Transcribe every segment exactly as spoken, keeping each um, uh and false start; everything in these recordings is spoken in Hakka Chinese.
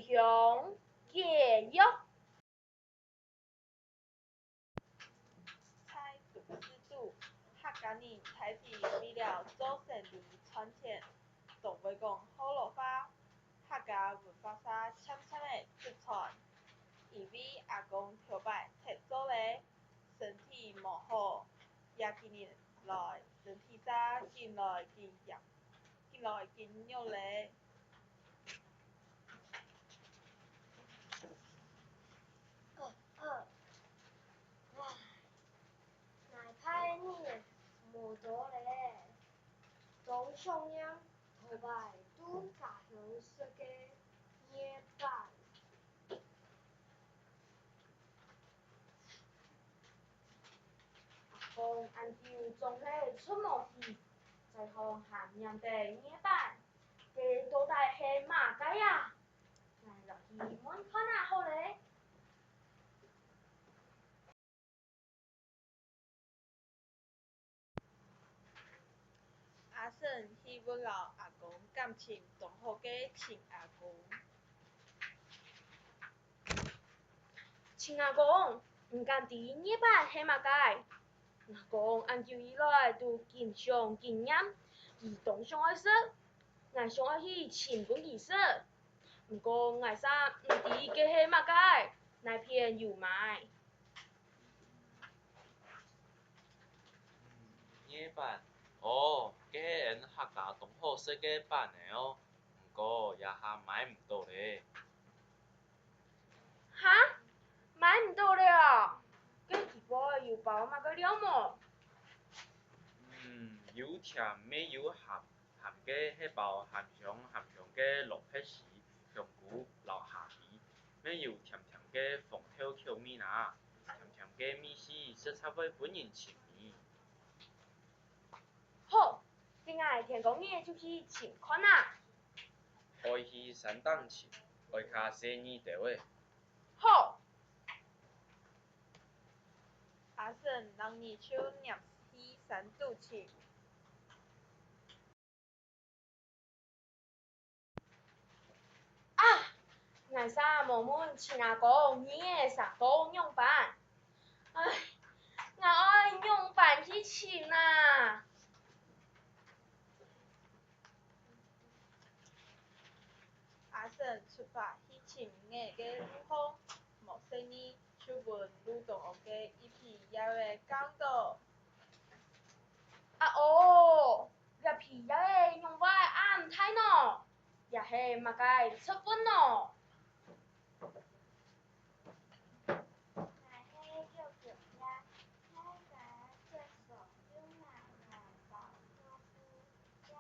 鄉解藥。在都市肚，客家人大體為了做生理賺錢，都會講學老話，客家文化煞漸漸仔失傳。因為阿公頭擺忒做咧，身體無好，這幾年來身體煞緊來緊弱，緊來緊弱咧。 呃，呃，唉，𠊎大年無多咧，當想念頭擺在家鄉食个艾粄。阿公恁久總係出門去，在巷下拈兜艾粄，該到底係麼个啊？ 𠊎來去問看啊好咧。阿嬸去問摎阿公感情當好个親阿公。親阿公，你敢知艾粄係麼个？阿公恁久以來都緊想緊念，佢當想愛食，𠊎想愛去尋分佢食。 毋過𠊎煞毋知該係麼个，哪片有賣？嗯，艾粄，哦，該係𫣆客家當好食个粄仔哦，毋過這下買毋到咧。哈？買毋到咧哦？該佢包有包麼个料無？嗯，有甜乜有鹹。 鹹个係包鹹香鹹香个蘿蔔絲、香菇摎蝦米，乜有甜甜个紅豆口味啦。甜甜个味緒實在會分人沉迷。好，該𠊎天光日就去尋看啊。愛去山頂尋，愛較細義兜仔。好。阿嬸摎你就黏去山肚尋。 啊！𠊎煞無問親阿公，你个山歌仰般？唉，𠊎愛仰般去尋啊？阿嬸出發去尋艾个路項，無細義，就分路中央个一皮葉仔摃著。啊哦！ 這皮葉仔仰會恁大呢？這係麼个植物呢？𠊎係狗腳葉，大家接受用泥來包豆腐，這係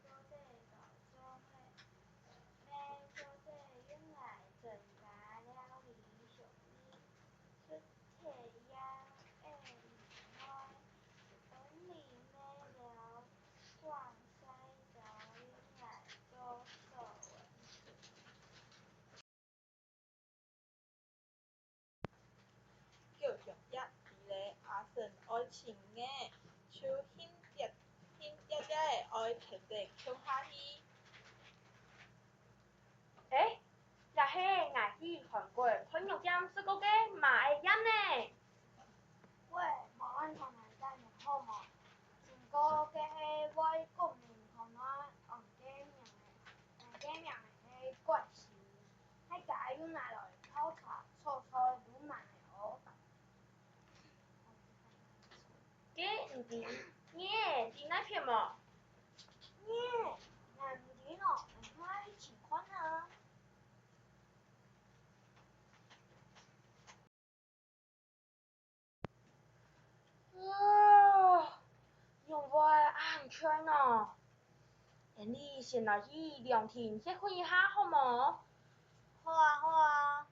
做得包粽仔，乜做得用來增加料理香味。 出菜葉仔以外，分離乜了，光曬燥用來做手紋。狗腳葉知咧阿嬸愛尋个，就興跌興跌跌仔愛跈等共下去。 欸，這係𠊎去韓國漢藥店食過个麻仔葉呢。喂，無恁同𠊎帶問好無？毋過該係外國人同𠊎安个名仔，𠊎个名仔係冠希，大家用拿來泡茶、炒菜都蠻好。 該毋知，你知哪片無？你，𠊎毋知呢，𠊎去尋看啊。啊，仰會恁𤸁呢？ 𫣆俚先來去涼亭歇睏一下好無？好啊，好啊。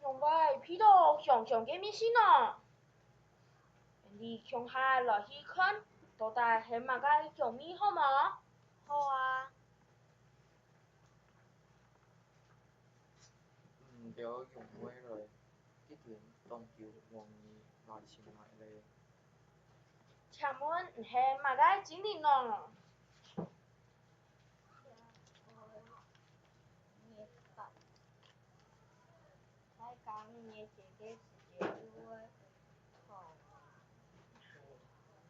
仰會鼻著香香个味緒呢？𫣆俚共下來去看，到底係麼个香味好無？好啊。 嗯，了仰會來，既經當久無人來尋𠊎咧。請問你係麼个精靈呢？个時節就會好啊，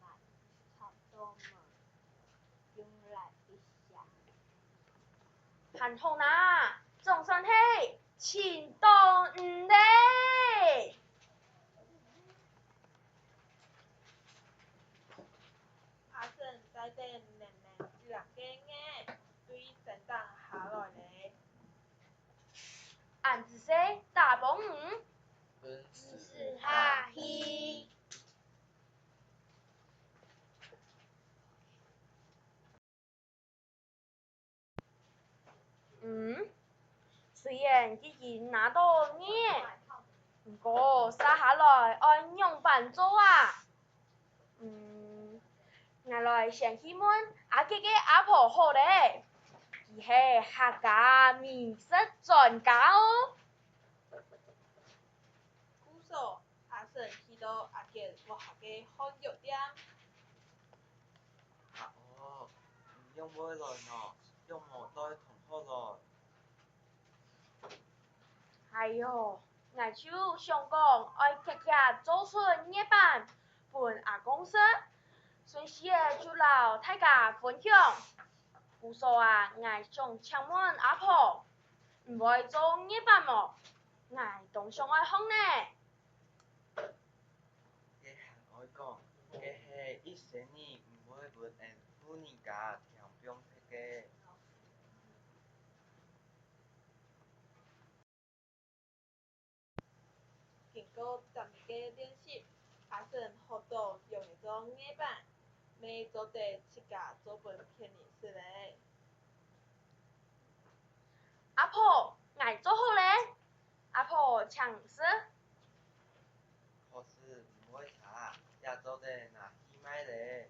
來，差不多嘛，用力一下。還好啦，總算係尋到你咧！阿嬸帶等淰淰一籃个魚，對山頂下來咧。恁仔細，打幫你，毋使客氣。嗯，雖然已經拿到魚，毋過續下來愛仰般做啊？ 嗯，𠊎來先去問阿吉个阿婆好咧，佢係客家美食專家哦。故所，阿嬸去到阿吉屋下个漢藥店。阿婆，你仰會來呢？仰無帶同學來？ 哎喲，𠊎就想講愛遽遽做出月粄分阿公食，順勢仔就摎大家分享。故所啊，𠊎想請問阿婆，你會做月粄無？𠊎當想愛學呢。 該還愛講，該係一生人毋會分𫣆婦人家添放忒个。經過逐日个練習，阿嬸學到仰仔做月粄，乜做得自家做分別人食咧。 阿婆，𠊎做好咧。阿婆，請食。可是毋會差，這做得拿去賣咧。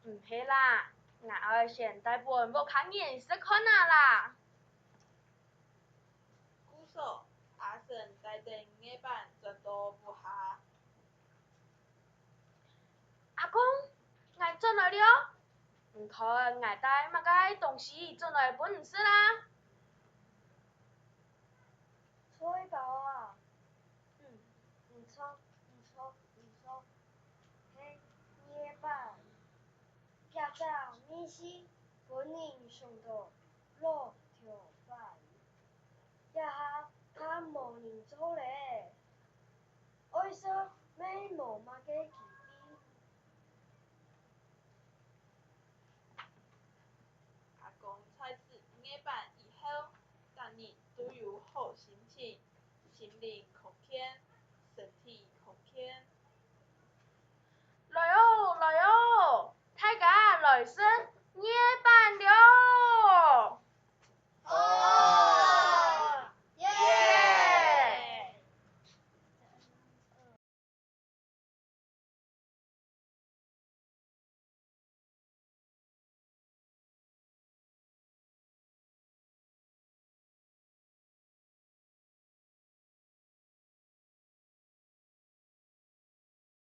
毋係啦，𠊎愛先帶分屋下人食看啊啦。故所，阿嬸帶等月粄轉到屋下。 阿公，𠊎轉來了，你看𠊎帶麼个東西轉來分你食啦？菜包啊？嗯，毋著，毋著，毋著，係月粄。這隻味緒分人想到老頭飯，這下較無人做咧。 愛食乜無麼个機會。阿公在食月粄以後，逐日都有好心情，心靈康健，身體康健。